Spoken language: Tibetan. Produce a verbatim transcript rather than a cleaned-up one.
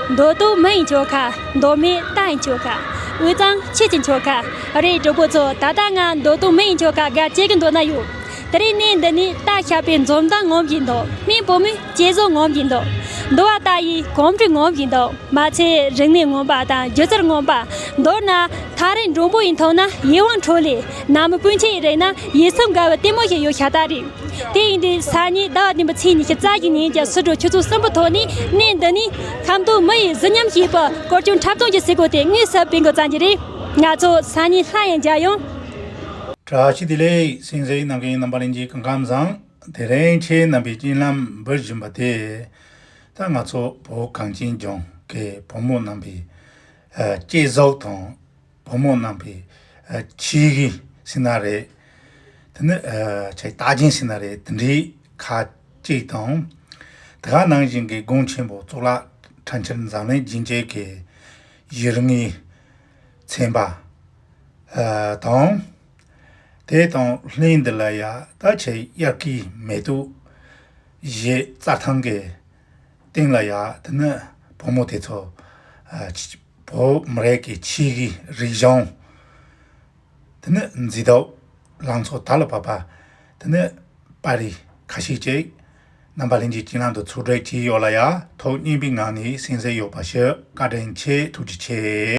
མདོ་སྟོད་མི་ཡི་ཁྱོ་ག་མདོ་སྨད་རྟ་ཡི་ཁྱོ་ག་དབུས་གཙང་ཁྱི་གི་ཁྱོ་ག་རེད། གྲོགས་པོ་ཚོ། ད་ལྟ་ང་མདོ་སྟོད་མི་ཡི་ཁྱོ་ག་ག་བྱེད་གི་འདུག་ན་ཡོད། དེ་རིང་གནས་འདི་ནས་རྟ་ཤ་པའི་འཛོམས་མདངས་ངོམ་བཞིན་འདུག་སྨན་བུ་མོའི་སྐྱེ་བཟོ་ངོམ་བཞིན་འདུག་འདུལ་བ་རྟ་ཡི་གོམ་འགྲོས་ངོམ་བཞིན་འདུག་མ་ཚད་རིག་གནས་ངོམ་པ་དང་སྒྱུ་རྩལ་ངོམ་པ། མདོར་ན་ཐག་རིང་འགྲོན་པོ་ཡི་ཐོག་ན་ཡིད་དབང་འཕྲོག་ལེ། ན་མི་སྤུན་མཆེད་ཡི་རེ་ན་ཡིད་སེམས་དགའ་བའི་ལྟད་མོ་ཞིག་ཡོད་ཤ་སྟག་རེད། དེ་ཡིན་དུས་སང་ཉིན་ཟླ་བ་བདུན་པའི་ཚེས་ཉི་ཤུ་རྩ་བཞི་ཉིན་གྱི་ཕྱི་དྲོ་ཆུ་ཚོད་གསུམ་པའི་ཐོག་ནས་གནས་འདི་ནས་ཁམས་སྟོད་མི་ཡི་གཟི་ཉམས་ཞེས་པའི་སྐོར་སྐྱོད་འཁྲབ་སྟོན་གྱི་གཟིགས་སྐོར་དེ་དངོས་སུ་སྤེལ་འགོ་བརྩམས་ཀྱི་རེད། ང་ཚོ་སང་ཉིན་སླར་ཡང་མཇལ་ཡོང་། བཀྲ་ཤིས་བདེ་ལེགས། གསན་གཟིགས་གནང་མཁན་རྣམ་པ་ལྷན་རྒྱས་སྐུ་ཁམས་བཟང་། དེ་རིང་ཁྱེད་རྣམ་པའི་སྤྱན་ལམ་འབུལ་བཞིན་པ་དེ། ད་ང་ཚོ་བོད་གངས་ཅན་ལྗོངས་ཀྱི་བུ་མོ་རྣམ་པའི་ཨ་སྐྱེ་གཟུགས་དང་། བུ་མོ་རྣམ་པའི་ཨ་ཆས་གོས་ཟེར་ན་རེད། དེ་ནི་ཨ་ཆས་རྟགས་ཅན་ཟེར་ན་རེད། དེ་འདྲའི་ཁ་ཅིག་དང་། དེ་ག་ནང་བཞིན་གྱི་དགོངས་ཆེན་པོ་གཙུག་ལག་ཕྲེང་རྒྱས་འཛམ་གླིང་རྒྱན་ཅན་གྱི་ཡུལ་དངོས་ཚན་པ་ཨ་དང་། དེ་དང་ལྷན་དུ་ལ་ཡ་ད་ཆས་དབྱར་ཁའི་མེ་ཏོག་བཞད་རྩྭ་ཐང་གི་སྟེང་ལ་ཡ། དེ་ནི་བུ་མོ་དེ་ཚོ་ཨ་ཆ་བོད་མི་རིགས་ཀྱི་ཆས་གོས་རིག་གཞུང་། དེ་ནི་མཛེས་སྡུག་ལང་ཚོ་ད་ལ་བབས་པ། དེ་ནི་པར་རིས་ཁ་ཤས་ཅིག་རྣམ་པ་ལྷན་རྒྱས་སྤྱན་ལམ་དུ་ཚུར་སྤྲོད་བྱས་ཡོད་ལ་ཡ། ཐུགས་མཉེས་པའི་ངང་ནས་གསན་གཟིགས་ཡོད་པ་ཞུ། བཀའ་དྲིན་ཆེ། ཐུགས་རྗེ་ཆེ།